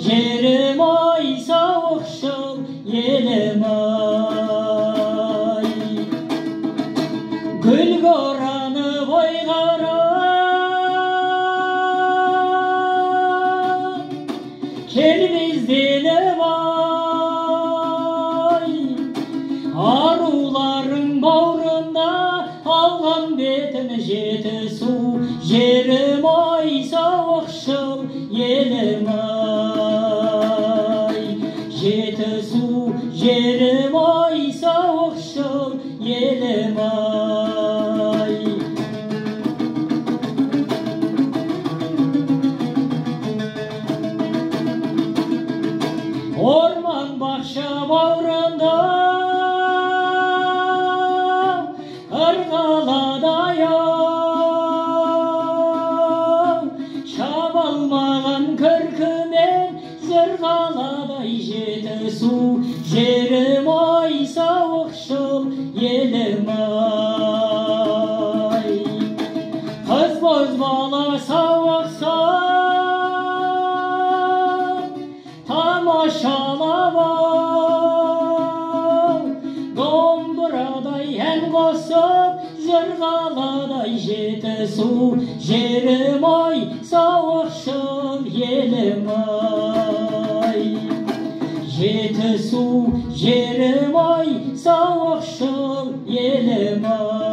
жерім ай, сауықшыл елім ай. Гүл оранып ойғара келбезденіп ай, аруларың бауырына алған бетін Жетісу жерім ай, сауықшыл елім ай. Жетісу жерім ай, сауықшыл елім ай. Орман бақша бауырында ырғаладай ау, шабалмаған күркімен зырғаладай Жетісу жерім ай, сауықшыл елім ай. Қыз бозбала сауықса тамашалап ау, домбырадай ән қосып жырғаладай Жетісу жерім ай, сауықшыл елім ай. Жетісу жерім ай, сауықшыл елім ай.